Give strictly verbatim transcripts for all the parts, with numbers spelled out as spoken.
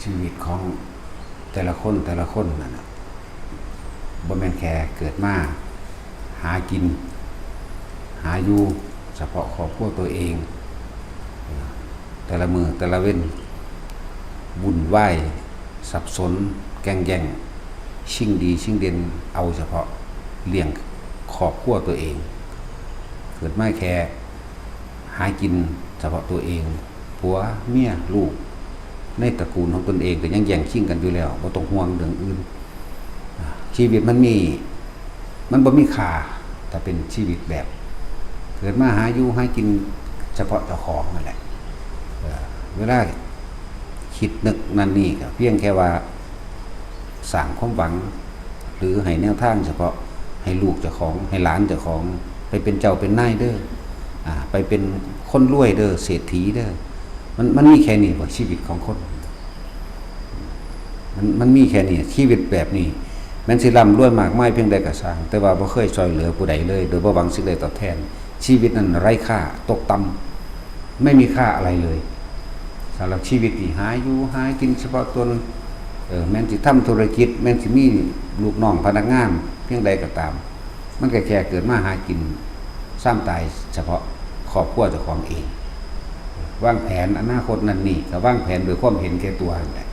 ชีวิตของแต่ละคนแต่ละคนนั่นน่ะบ่แม่นแค่เกิดมาหากิน หาอยู่เฉพาะครอบครัวตัวเอง แต่ละมื้อแต่ละเว็นวุ่นวายสับสนแก่งแย่งชิงดีชิงเด่นเอาเฉพาะเลี้ยงครอบครัวตัวเอง เกิดมาแค่หากินเฉพาะตัวเอง ผัวเมียลูกในตระกูลของตนเองก็ยังแย่งชิงกันอยู่แล้วบ่ต้องห่วงเรื่องอื่น ชีวิตมันมีมันบ่มีค่าถ้าเป็นชีวิตแบบ เกิดมาหาอยู่หากินเฉพาะเจ้าของนั่นแหละเวลาคิดนึกนั่นนี่ก็เพียงแค่ว่าสร้างความหวัง หรือให้แนวทางเฉพาะให้ลูกเจ้าของให้หลานเจ้าของไปเป็นเจ้าเป็นนายเด้อไปเป็นคนรวยเด้อเศรษฐีเด้อมันมันมีแค่นี้บ่ชีวิตของคนมันมันมีแค่นี้ชีวิตแบบนี้แม้นสิร่ำรวยมากมายเพียงใดก็ช่างแต่ว่าบ่เคยช่วยเหลือผู้ใดเลยโดยบ่หวังสิ่งใดตอบแทนชีวิตนั้นไร้ค่าตกต่ำไม่มีค่าอะไรเลยสำหรับชีวิตที่หาอยู่หากินเฉพาะตนเออแม้นสิทำธุรกิจแม้นสิมีลูกน้องพนักงานเพียงใดก็ตาม มันก็แค่เกิดมาหากินซ้ำตายเฉพาะครอบครัวเจ้าของเอง วางแผนอนาคตนั่นนี่ก็วางแผนโดยความเห็นแก่ตัวนั่นแหละ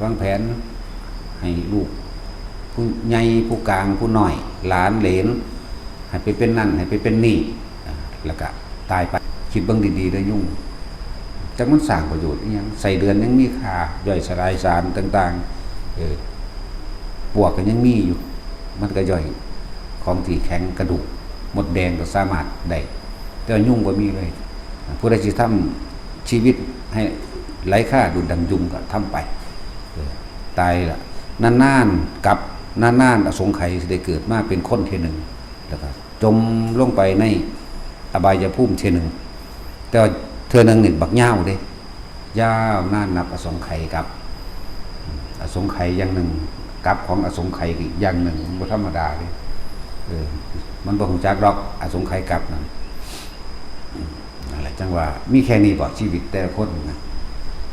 วางแผนให้ลูกผู้ใหญ่ผู้กลางผู้น้อยหลานเหลนให้ไปเป็นนั่นให้ไปเป็นนี่แล้วก็ตายไปคิดเบิ่งดีๆเด้อยุ่งจักมันสร้างประโยชน์อีหยังไส้เดือนยังมีค่าย่อยสลายสารต่างๆเออปวกก็ยังมีอยู่ มันก็ย่อยของที่แข็งกระดูกมดแดงก็สามารถได้แต่ว่ายุงบ่มีเลยผู้ใดสิทำชีวิตให้ไร้ค่าดุจดังยุงก็ทำไปเออตายละนานๆกลับนานๆอสงไขยสิได้เกิดมาเป็นคนเทื่อหนึ่งแล้วก็จมลงไปในอบายภูมิเทื่อหนึ่งแต่ว่าเทื่อหนึ่งนี่บักยาวเด้ ยาวนานนับอสงไขยกลับอสงไขยอย่างหนึ่งกลับของอสงไขยอีกอย่างหนึ่งมันบ่ธรรมดาเลยเออมันบ่ฮู้จักดอกอสงไขยกลับนั่นนั่นแหละจังว่ามีแค่นี้บ่ชีวิตแต่ละคนนะ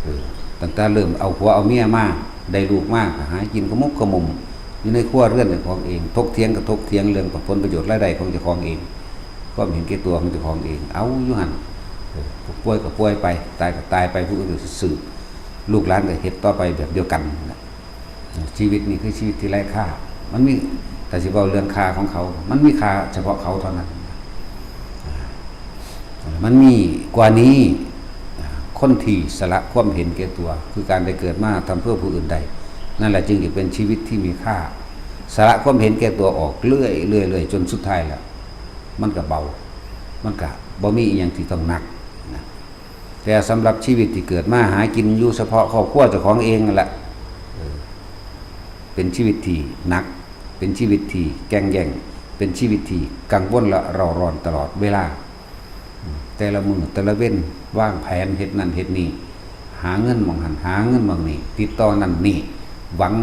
เออตั้งแต่เริ่มเอาผัวเอาเมียมาได้ลูกมาก็หากินขมุกขมุมอยู่ในครัวเรือนของเองถกเถียงก็ถกเถียงเรื่องผลประโยชน์รายได้ของเจ้าของเองความเห็นแก่ตัวของเจ้าของเองเอาอยู่หั่น ป่วยก็ป่วยไปตายก็ตายไปผู้อื่นก็สืบลูกหลานก็เฮ็ดต่อไปแบบเดียวกันนะชีวิตนี่คือชีวิตที่ไร้ค่ามันมีแต่สิเว้าเรื่องค่าของเขามันมีค่าเฉพาะเขาเท่านั้นมันมีกว่านี้คนที่สละความเห็นแก่ตัว คือการได้เกิดมาทำเพื่อผู้อื่นได้นั่นแหละจึงจะเป็นชีวิตที่มีค่าสละความเห็นแก่ตัวออกเรื่อยๆเรื่อยๆจนสุดท้ายแล้วมันก็เบามันก็บ่มีอีหยังที่ต้องหนักนะ แต่สำหรับชีวิตที่เกิดมาหากินอยู่เฉพาะครอบครัวเจ้าของเองนั่นแหละเออเป็นชีวิตที่หนัก เป็นชีวิตที่แก่งแย่ง เป็นชีวิตที่กังวลและเร่าร้อนตลอดเวลาอืมแต่ละมื้อแต่ละเว็นวางแผนเฮ็ดนั่นเฮ็ดนี่หาเงินหม่องหั่นหาเงินหม่องนี่ติดต่อนั่นนี่หวัง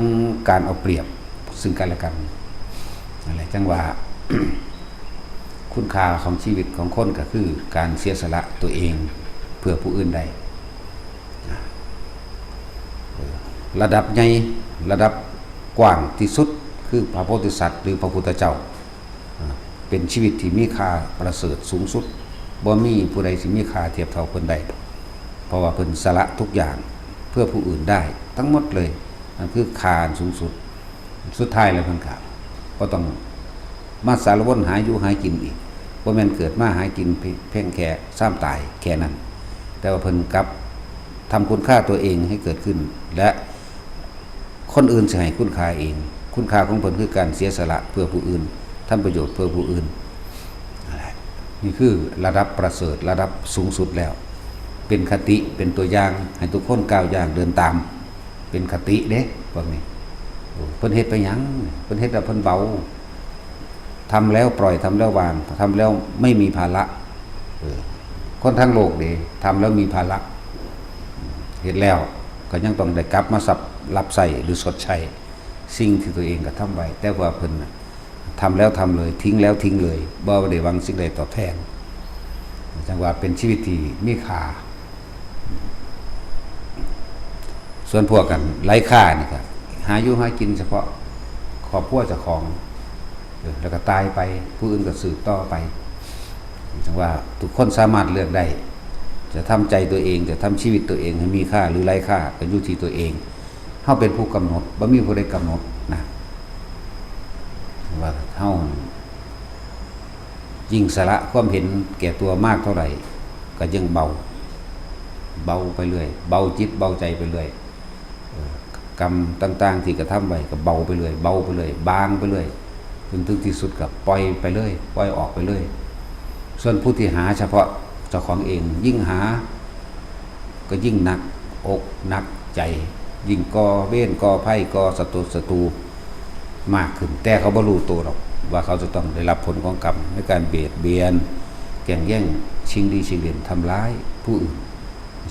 การเอาเปรียบซึ่งกันและกันนั่นแหละจังว่า คุณค่าของชีวิตของคนก็คือการเสียสละตัวเองเพื่อผู้อื่นได้ ระดับใหญ่ระดับกว้างที่สุดคือพระโพธิสัตว์หรือพระพุทธเจ้าเป็นชีวิตที่มีค่าประเสริฐสูงสุดบ่มีผู้ใดสิมีค่าเทียบเท่าเพิ่นได้เพราะว่าเพิ่นสละทุกอย่างเพื่อผู้อื่นได้ทั้งหมดเลยนั่นคือค่าอันสูงสุด สุดท้ายแล้วเพิ่นก็บ่ต้องมาสารวนหาอยู่หากินอีกบ่แม่นเกิดมาหากินเพียงแค่ซ้ำตายแค่นั้น แต่ว่าเพิ่นกลับทำคุณค่าตัวเองให้เกิดขึ้น และคนอื่นสิให้คุณค่าเอง คุณค่าของเพิ่นคือการเสียสละเพื่อผู้อื่นทำประโยชน์เพื่อผู้อื่นนั่นแหละนี่คือระดับประเสริฐระดับสูงสุดแล้ว เป็นคติเป็นตัวอย่างให้ทุกคนก้าวย่างเดินตาม เป็นคติเด้พวกนี้เพิ่นเฮ็ดไปหยังเพิ่นเฮ็ดแล้วเพิ่นเบาทำแล้วปล่อยทำแล้ววางทำแล้วไม่มีภาระเออคนทั้งโลกเด้ทำแล้วมีภาระเฮ็ดแล้วก็ยังต้องได้กลับมาสับรับใช้หรือชดใช้สิ่งที่ตัวเองกระทำไว้แต่ว่าเพิ่นน่ะ ทำแล้วทำเลยทิ้งแล้วทิ้งเลยบ่ได้หวังสิ่งใดตอบแทนจังว่าเป็นชีวิตที่มีค่า ส่วนพวกกันไร้ค่านี่ก็หาอยู่หากินเฉพาะครอบครัวเจ้าของ เออ แล้วก็ตายไป ผู้อื่นก็สืบต่อไป จังว่าทุกคนสามารถเลือกได้ จะทำใจตัวเอง จะทำชีวิตตัวเองให้มีค่าหรือไร้ค่า ก็อยู่ที่ตัวเอง เฮาเป็นผู้กำหนด บ่มีผู้ใดกำหนดนะ ว่าเฮายิ่งสละความเห็นแก่ตัวมากเท่าไหร่ ก็ยิ่งเบา เบาไปเรื่อย เบาจิตเบาใจไปเรื่อย เออ กรรมต่างๆที่กระทำไว้ก็เบาไปเรื่อย เบาไปเรื่อย บางไปเรื่อย จนถึงที่สุดก็ปล่อยไปเลย ปล่อยออกไปเลย ส่วนผู้ที่หาเฉพาะเจ้าของเอง ยิ่งหา ก็ยิ่งหนักอกหนักใจ ยิ่งก่อเวรก่อภัยก่อศัตรูศัตรูมากขึ้น แต่เขาบ่รู้ตัวหรอกว่าเขาจะต้องได้รับผลของกรรมในการเบียดเบียน แก่งแย่ง ชิงดีชิงเด่น ทำร้ายผู้อื่น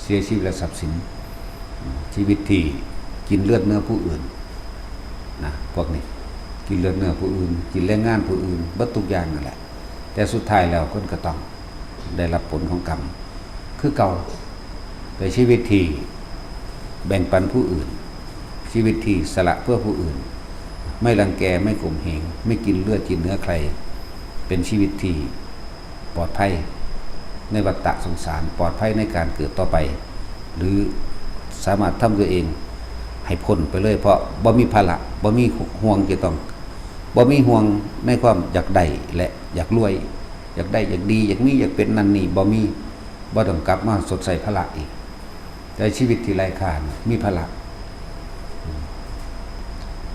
เสียชีวิตและทรัพย์สิน ชีวิตที่กินเลือดเนื้อผู้อื่นนะ พวกนี้กินเลือดเนื้อผู้อื่น กินแรงงานผู้อื่น เบิดทุกอย่างนั่นแหละ แต่สุดท้ายแล้วคนก็ต้องได้รับผลของกรรม คือเก่า แต่ชีวิตที่แบ่งปันผู้อื่น ชีวิตที่สละเพื่อผู้อื่น ไม่รังแก ไม่ข่มเหง ไม่กินเลือดกินเนื้อใคร เป็นชีวิตที่ปลอดภัยในวัฏฏะสงสาร ปลอดภัยในการเกิดต่อไป หรือสามารถทำตัวเองให้พ้นไปเลย เพราะบ่มีภาระ บ่มีห่วงจะต้อง บ่มีห่วงในความอยากได้และอยากรวย อยากได้อยากดี อยากมีอยากเป็นนั่นนี่ บ่มี บ่ต้องกลับมาชดใช้ภาระอีก แต่ชีวิตที่ไร้ค่านี่มีภาระ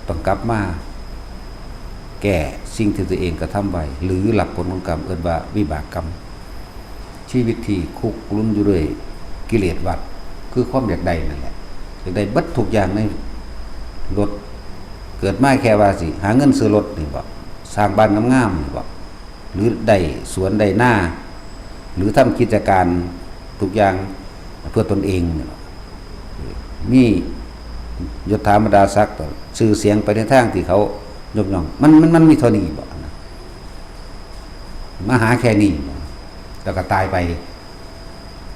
ต้องกลับมาแก้สิ่งที่ตัวเองกระทำไว้ หรือรับผลของกรรม เอิ้นว่าวิบากกรรม ชีวิตที่คุกรุ่นอยู่ด้วยกิเลสวัฏ คือความอยากได้นั่นแหละ อยากได้เบิดทุกอย่างในรถ เกิดมาแค่ว่าสิหาเงินซื้อรถนี่บ่ สร้างบ้านงามๆนี่บ่ หรือได้สวนได้นา หรือทำกิจการทุกอย่างเพื่อตนเองนี่บ่ มียศถาบรรดาศักดิ์ ชื่อเสียงไปในทางที่เขายกย่อง มัน มัน มันมีเท่านี้บ่นะ มาหาแค่นี้บ่ แล้วก็ตายไป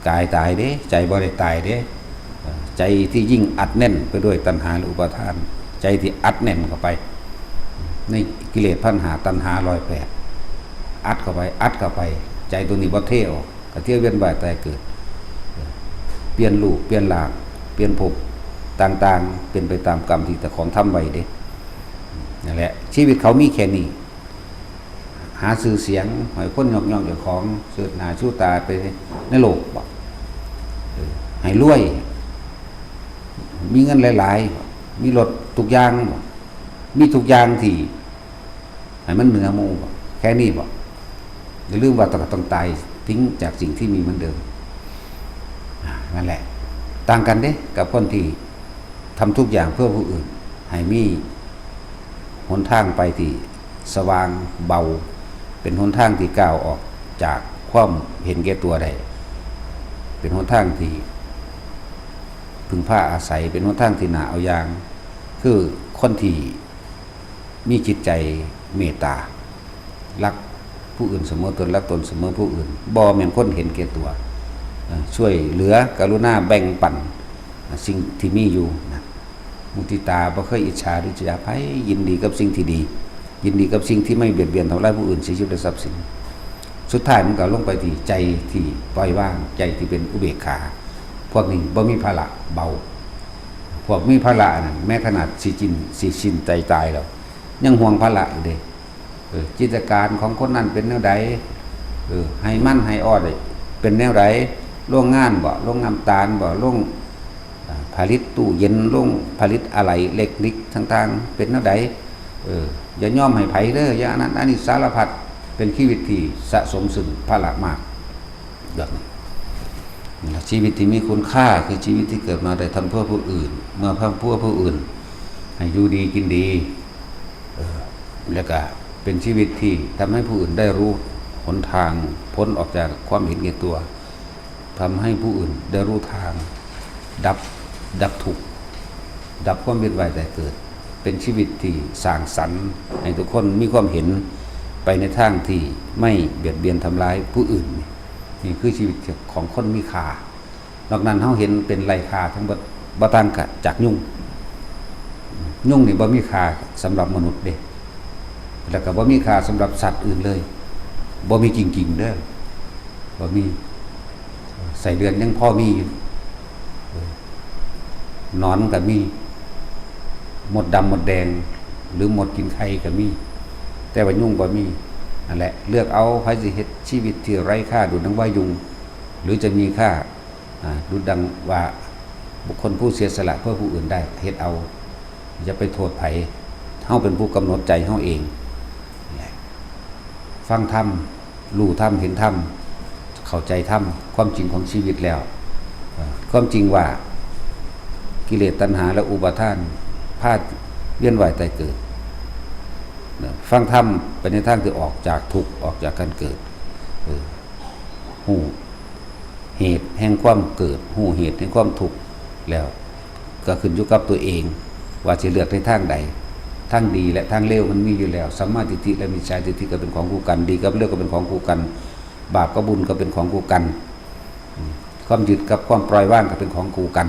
กายตายเด้ ใจบ่ได้ตายเด้ ใจที่ยิ่งอัดแน่นไปด้วยตัณหาและอุปาทาน ใจที่อัดแน่นเข้าไป ในกิเลสพันห้า ตัณหาร้อยแปด อัดเข้าไป อัดเข้าไป ใจตัวนี้บ่เทออก ก็เที่ยวเวียนว่ายตายเกิด เปลี่ยนรูป เปลี่ยนร่าง เปลี่ยนภพต่างๆ เป็นไปตามกรรมที่เจ้าของทำไว้เด้ นั่นแหละ ชีวิตเขามีแค่นี้ หาชื่อเสียง ให้คนยกย่องเจ้าของ เชิดหน้าชูตาไปในโลกบ่ เออ ให้รวย มีเงินหลายๆ มีรถทุกอย่างบ่ มีทุกอย่างที่ให้มันเหนือหมู่บ่ แค่นี้บ่ อย่าลืมว่าต้อง ต้องตายทิ้งจากสิ่งที่มีเหมือนเดิม อ่า นั่นแหละ ต่างกันเด้ กับคนที่ทำทุกอย่างเพื่อผู้อื่น ให้มีหนทางไปที่สว่างเบา เป็นหนทางที่ก้าวออกจากความเห็นแก่ตัวได้ เป็นหนทางที่พึ่งพาอาศัย เป็นหนทางที่น่าเอาอย่าง คือคนที่มีจิตใจเมตตา รักผู้อื่นเสมอตน รักตนเสมอผู้อื่น บ่แม่นคนเห็นแก่ตัว เอ่อ ช่วยเหลือกรุณาแบ่งปันสิ่งที่มีอยู่นะ มุทิตา บ่เคยอิจฉาริษยาใผ ยินดีกับสิ่งที่ดี ยินดีกับสิ่งที่ไม่เบียดเบียนทำร้ายผู้อื่น เสียชีวิตและทรัพย์สิน สุดท้ายมันก็ลงไปที่ใจที่ปล่อยวาง ใจที่เป็นอุเบกขา พวกนี้บ่มีภาระ เบา พวกมีภาระนั่น แม้ขนาดสิจิน สิสิ้นใจตายแล้ว ยังห่วงภาระอยู่เด้ เออ กิจการของคนนั้นเป็นแนวใด เออ ไฮ่มันไฮ่ออดเป็นแนวใด โรงงานบ่ โรงน้ำตาลบ่ โรง อ่า ผลิตตู้เย็น โรงผลิตอะไหล่เหล็กนิกต่างๆ เป็นแนวใด เออ อย่ายอมให้ไผเด้อ อย่าอันนั้นอันนี้ สารพัด เป็นชีวิตที่สะสมซึ่งภาระมาก แบบนี้ ชีวิตที่มีคุณค่าคือชีวิตที่เกิดมาได้ทำเพื่อผู้อื่น เมื่อทำเพื่อผู้อื่น ให้อยู่ดีกินดี เออ แล้วก็เป็นชีวิตที่ทำให้ผู้อื่นได้รู้หนทางพ้นออกจากความเห็นแก่ตัว ทำให้ผู้อื่นได้รู้ทาง ดับ ดับทุกข์ ดับความเวียนว่ายตายเกิด เป็นชีวิตที่สร้างสรรค์ให้ทุกคนมีความเห็นไปในทางที่ไม่เบียดเบียนทำร้ายผู้อื่น นี่ นี่คือชีวิตของคนมีค่า นอกนั้นเฮาเห็นเป็นไร้ค่าทั้งหมด บ่ต่างกับจากยุง ยุงนี่บ่มีค่าสำหรับมนุษย์เด้ แล้วก็บ่มีค่าสำหรับสัตว์อื่นเลย บ่มีจริงๆเด้อ บ่มี ไส้เดือนยังพอมีอยู่ หนอนก็มี มดดำมดแดง หรือมดกินไข่ก็มี แต่ว่ายุงบ่มี นั่นแหละ เลือกเอา ไผสิเฮ็ดชีวิตที่ไร้ค่าดุจดังว่ายุง หรือจะมีค่า อ่า ดุจดังว่าบุคคลผู้เสียสละเพื่อผู้อื่นได้ เฮ็ดเอา อย่าไปโทษไผ เฮาเป็นผู้กำหนดใจเฮาเอง ฟังธรรม รู้ธรรม เห็นธรรม เข้าใจธรรม ความจริงของชีวิตแล้ว เอ่อ ความจริงว่า กิเลสตัณหาและอุปาทาน พาเวียนว่ายตายเกิด นะ ฟังธรรมไปในทางที่ออกจากทุกข์ ออกจากการเกิด เออ ฮู้เหตุแห่งความเกิด ฮู้เหตุแห่งความทุกข์แล้ว ก็ขึ้นอยู่กับตัวเอง ว่าสิเลือกในทางใด ทางดีและทางเลวมันมีอยู่แล้ว สัมมาทิฏฐิและมิจฉาทิฏฐิก็เป็นของคู่กัน ดีกับเลวก็เป็นของคู่กัน บาปกับบุญก็เป็นของคู่กัน อืม ความยึดกับความปล่อยวางก็เป็นของคู่กัน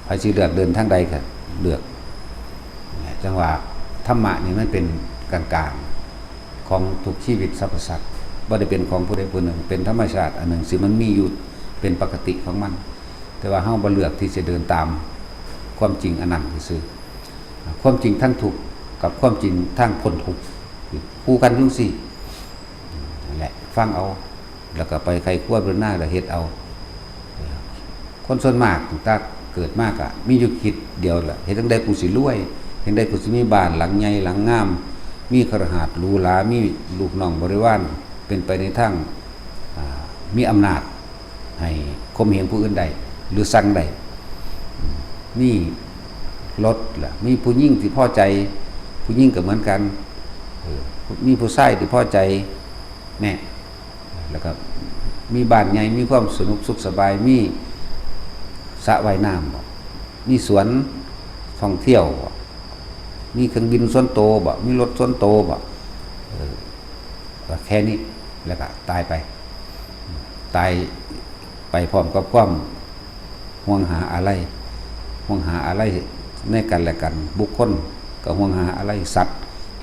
ไผสิเลือกเดินทางใดก็เลือก จังว่าธรรมะนี่มันเป็นกลางๆ ของทุกชีวิตสรรพสัตว์ บ่ได้เป็นของผู้ใดผู้หนึ่ง เป็นธรรมชาติอันหนึ่ง ซึ่งมันมีอยู่เป็นปกติของมัน แต่ว่าเฮาบ่เลือกที่จะเดินตามความจริงอันนั้นซื่อๆ ความจริงทั้งทุกข์กับความจริงทางพ้นทุกข์ คู่กันจังซี่ นั่นแหละ ฟังเอา แล้วก็ไปใคร่ครวญพิจารณา แล้วเฮ็ดเอา คนส่วนมากตั้งแต่เกิดมาก็มีอยู่คิดเดียวแหละ เฮ็ดจั่งใดกูสิรวย เฮ็ดจั่งใดกูสิมีบ้านหลังใหญ่หลังงาม มีคฤหาสน์หรูหรา มีลูกน้องบริวาร เป็นไปในทาง อ่า มีอำนาจ ให้ข่มเหงผู้อื่นได้ หรือสั่งได้ มีรถล่ะ มีผู้หญิงที่พอใจ ผู้หญิงก็เหมือนกัน เออ มีผู้ชายที่พอใจ แน่ แล้วก็มีบ้านใหญ่ มีความสนุกสุขสบาย มีสระว่ายน้ำบ่ มีสวนท่องเที่ยวบ่ มีเครื่องบินส่วนตัวบ่ มีรถส่วนตัวบ่ เออ ก็แค่นี้ แล้วก็ตายไป ตายไปพร้อมกับความห่วงหาอาลัย ห่วงหาอาลัยในกันและกัน บุคคลก็ห่วงหาอาลัย สัตว์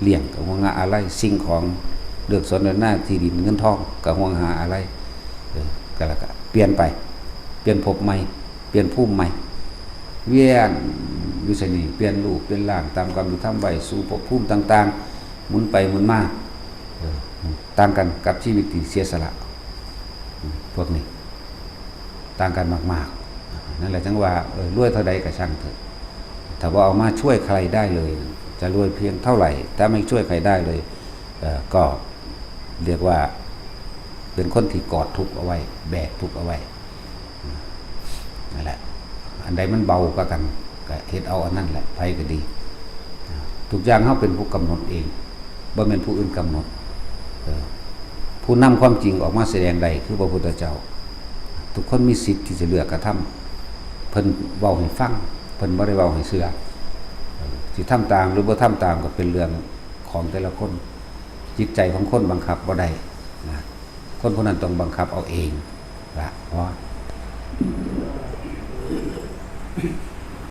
เลี้ยงก็ห่วงหาอาลัย สิ่งของเลือกสวนเลือกนา ที่ดินเงินทองก็ห่วงหาอาลัย เออ ก็แล้วก็เปลี่ยนไป เปลี่ยนภพใหม่ เปลี่ยนภูมิใหม่ เวียนอยู่ไสนี่ เปลี่ยนรูปเปลี่ยนร่างตามกรรมที่ทำไว้ สู่ภพภูมิต่างๆ หมุนไปหมุนมา เออ ต่างกันกับชีวิตที่เสียสละ พวกนี้ ต่างกันมากๆ นั่นแหละจังว่า เออ รวยเท่าใดก็ช่างเถอะ ถ้าว่าเอามาช่วยใครได้เลย จะรวยเพียงเท่าไหร่ ถ้าไม่ช่วยใครได้เลย เอ่อ ก็เรียกว่าเป็นคนที่กอดทุกข์เอาไว้ แบกทุกข์เอาไว้ นั่นแหละ อันใดมันเบากว่ากัน ก็เฮ็ดเอาอันนั้นแหละ ไผก็ดี ทุกอย่างเฮาเป็นผู้กำหนดเอง บ่แม่นผู้อื่นกำหนด เออ ผู้นำความจริงออกมาแสดงได้คือพระพุทธเจ้า ทุกคนมีสิทธิ์ที่จะเลือกกระทำ เพิ่นเว้าให้ฟัง เพิ่นบ่ได้เว้าให้เชื่อ เออ สิทำตามหรือบ่ทำตามก็เป็นเรื่องของแต่ละคน จิตใจของคนบังคับบ่ได้นะ คนผู้นั้นต้องบังคับเอาเองละ เพราะ